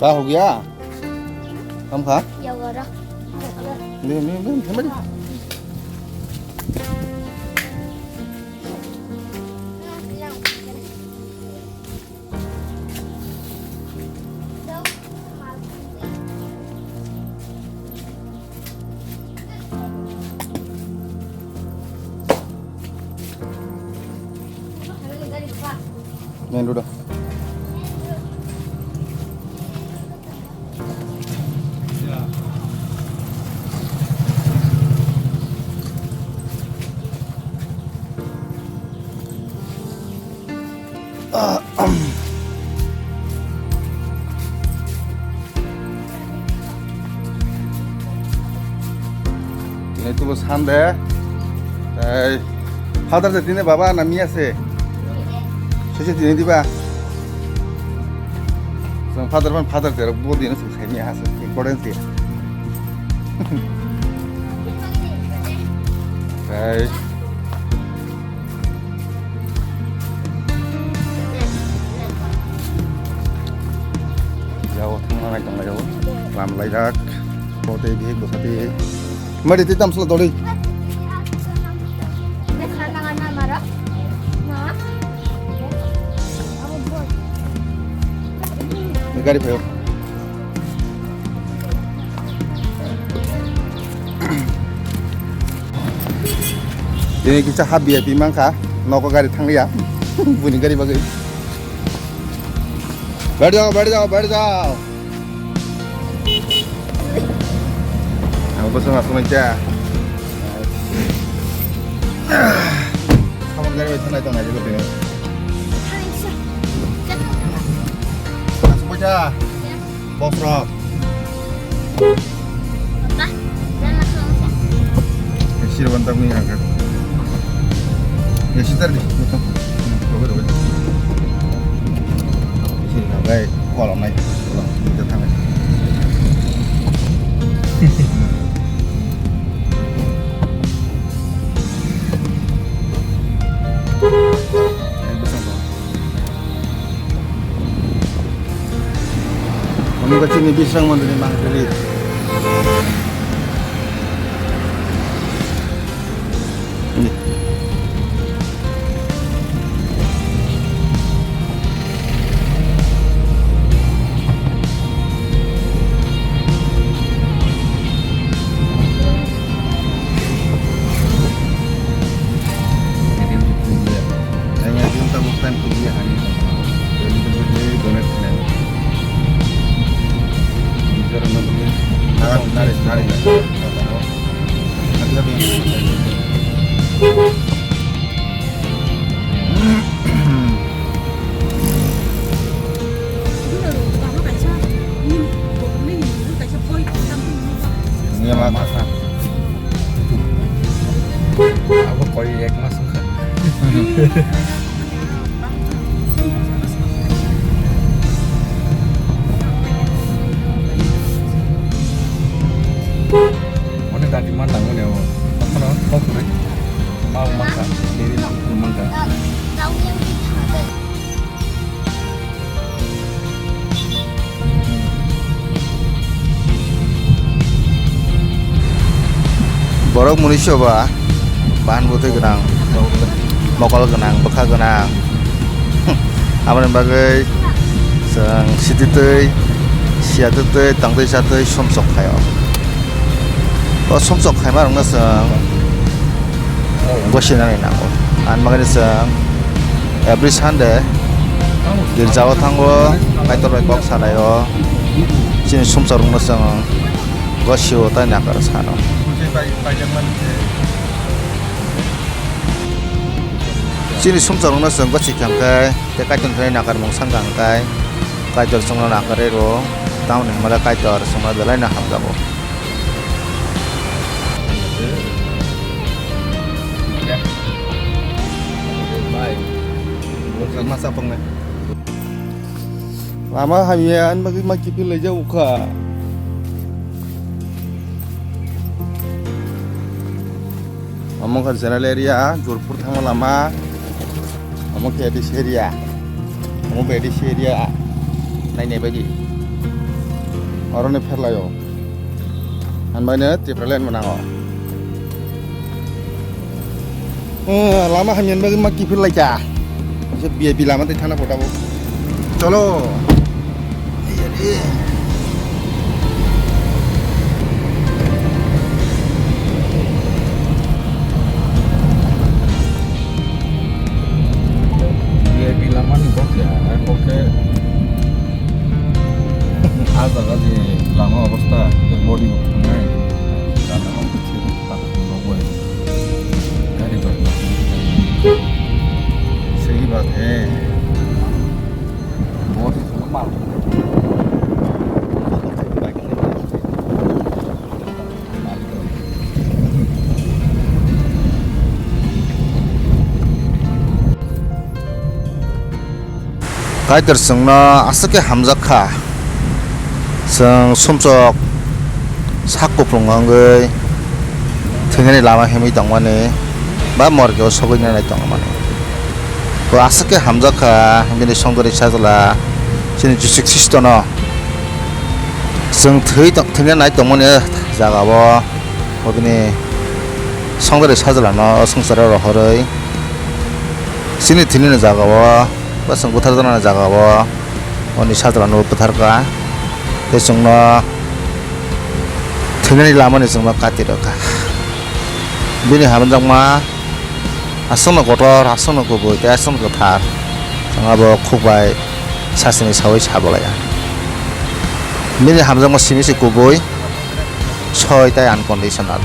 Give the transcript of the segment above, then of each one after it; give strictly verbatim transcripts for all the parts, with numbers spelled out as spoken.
Ka ho gaya? Kam kha? Ya, wara. Ni, ni, ni, ni, ni. Main road. Tini tubo Sunday. Tei Father Day tini baba na miya se? Sese tini diba? Sang Father pan Father Day rok bo dino se sai miya hase. Importance dia. Tei Jao thangna nai tong lai jao. Lam lai dak. Bo tei bihik bo sati. Mari tei tam sala doli. Gari phaio. Tini kisa ha V I P mankha, nogo gari thangya, buni gari bagwi. Baithi jao, baithi jao, baithi jao. Ang bwswk aswk nai cha. Samon gari bai thangnai tong nai jagwi tini. Aswk bai cha. Boss rok. Sir bantak ni angkat. Ya sitar di. Robe robe. Sir na bai kolom nai. Kolom kita thangnai. Omo khe chini Bishrang mondirni mangpili. Niya ma kasa. Abo koi ek mas wngkha. Mone dati man nang mone o. Kono kok kore. Mau mangka, deri mangka. Borok mwnwi soba, bahan bwtwi gwnang, mokol gwnang, bwkha gwnang. Aboni bagwi chwng sititwi, siyatwtwi, tongtwi chatwi sumsok khaio. O sumsok khaima rokno chwng gosinani nango. Ani bagwi chwng every Sunday girjao thango, Kaitor bai kok salaio. Chini sumsok rokno chwng gosio tai nakar sano. Chini sumsok rokno chwng gosi kha hwnkhe, tei Kaitor thani nakarmung sangkha hwnkhe, Kaitor chwngno nakarwi rwo, tamoni hwnmale Kaitor chwngno belaino hamjago. Masa pongnai. Lama hamya, ani bagwi ma kiphil laijak ukha. Omo khe general area, Jodhpur thangma lama. Omo khe A D C area. Omo B D C area. Nainai bagwi. Oroni pherlaio. Hanbaino Tipraland bo nango. Eh, lama hamya bagwi ma kiphil laikha. Kisa V I P lama tei thana photo bo. Cholo. V I P lama ni bokya, ai bokya. Ah jaga ni lama obostha, modi bo thwngnai. Gari bak. Segi bak hai. Bot mal. Kaitor chwngno aswk khe hamjak kha. Chwng sumsok sak kuplung wngwi thwngani lama himwi tongmani ba morgeo sogwi nanai tongmani. Bo aswk khe hamjak kha bini songdorni sajla chini Jisu Khristono. Chwng thwi tong-, thwngna nai tongmani jagao, bo bini songdorni sajlano o swngcharo rohorwi chini thwinani jagao, ba chwng butharjaknani jagao, oni sajlano butharkha. Tei chwngno thwinani lamani chwngno kati rwkha. Bini hamjakma aswkno kotor, aswkno kubui, tei aswkno kwthar. Chwng abo khuk bai sasini saui sabolaiya. Bini hamjakma simi se kubui, soi tei unconditional.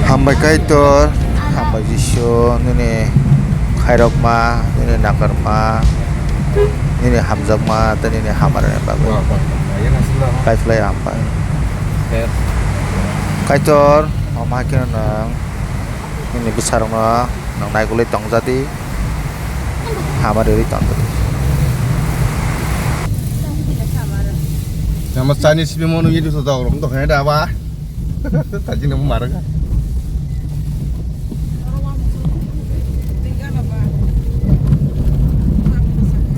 Hambai Kaitor, hambai Jisu, nini khairokma, nini nakarma, nini hamjakma, tei nini hamarni bagwi. Kaitor hambai. Kaitor, omo hai kheno nwng nini bwsarokno nwng naigwlwi tongjadi. Hamari ri tong. Nama Chinese bimo nung yedi sotong rong tong kena daba. Tadi nemu marga.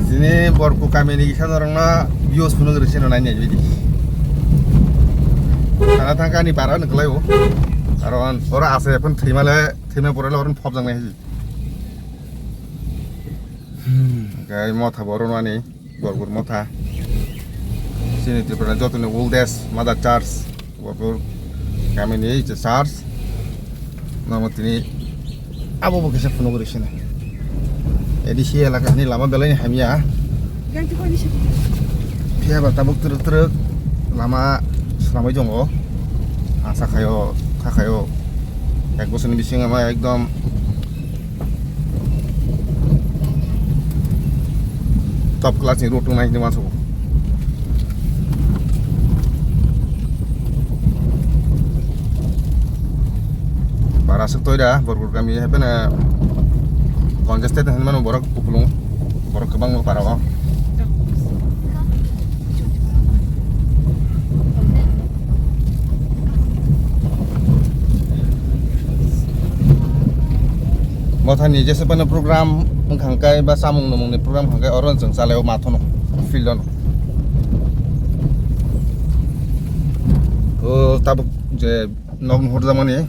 Sini Borku kami ni kisa dorong na bios puno gede sini nanya jadi. Karena tangka ni para nengkelai o. Karon ora ase pun terima le, terima pura le orang pop jang nih. Hwnkhe motha bo oro nani Borgur motha. Chini Tripura jotoni oldest mother church Borgur kamini je church. Namo tini abo bo kisa phunuk rwi sini. A D C elaka ni lama belai ni hamya. Phiya ba tabuk twrwk twrwk lama swnamwi tongo. Asa khaio, kha khaio. Ek bosor ni bisingo ma ekdom top class ni road wngnai hinwi uansukgo. Bara aswk toida Borgur kami haibeno congested hinwi mano borok kupulung, borok kwbangma bara o. Mothani jesa phano program wngkha hwnkhe ba chamung nwmungni program hwnkhe oro chwng chalaio mathono field-o. O tabuk je nok nuhurjakmani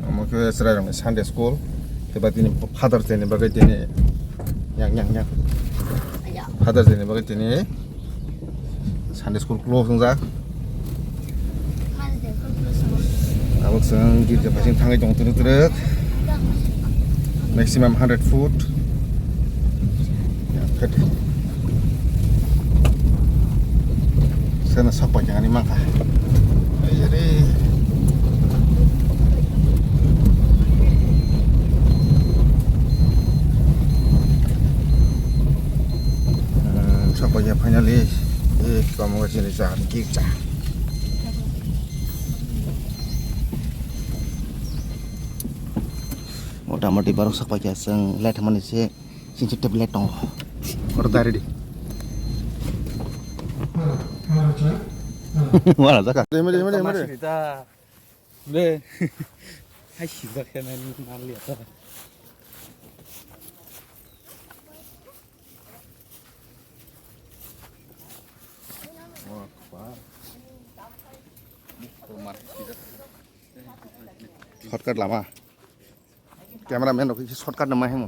omo khe chwrairokni Sunday school khe ba tini Father's Day ni bagwi tini yang yang yang Father's Day ni bagwi tini Sunday school close wngjak. Tabuk chwng girja phaising thangwi tongo twrwk twrwk. Maximum hundred foot. Sana sok pai jani mangkha. Ai re. Hmm, sok pai finally. Eh, kamu ke sini sah, kik sah. Motamoti borok sok pai kha chwng late mani se. Sini tablet tongo. Order ready. Wala jaka. Deme, deme, deme, deme. Masih kita. Be. Hai sibak ya, men, nang lihat. Wah, wah. Shortcut lama. Cameraman rok khe shortcut no ma himo.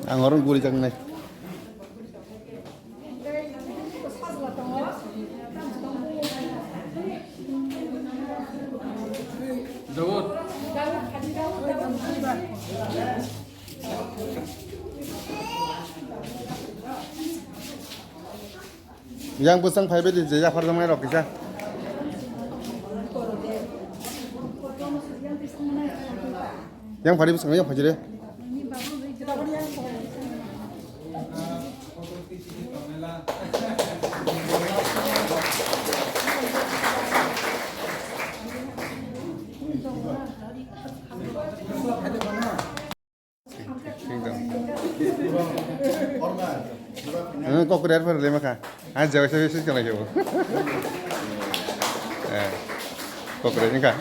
Ang orang guri jangnai. Yang bwsang phaibai di je yaphar tongnai rok kisa. Yang phari bwskango yang phaijire. Kokre ar phar lema kha. Ah, jaga se se kana kebo. Eh, kokre ni kha.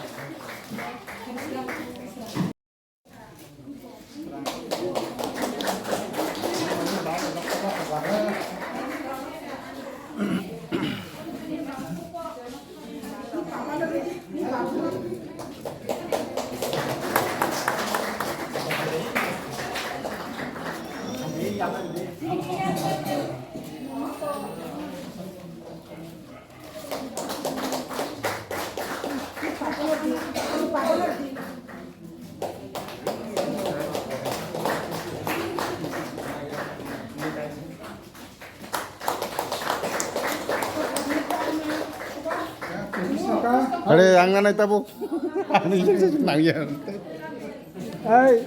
Are, ang nanai tabuk. Ani nangya. Hai.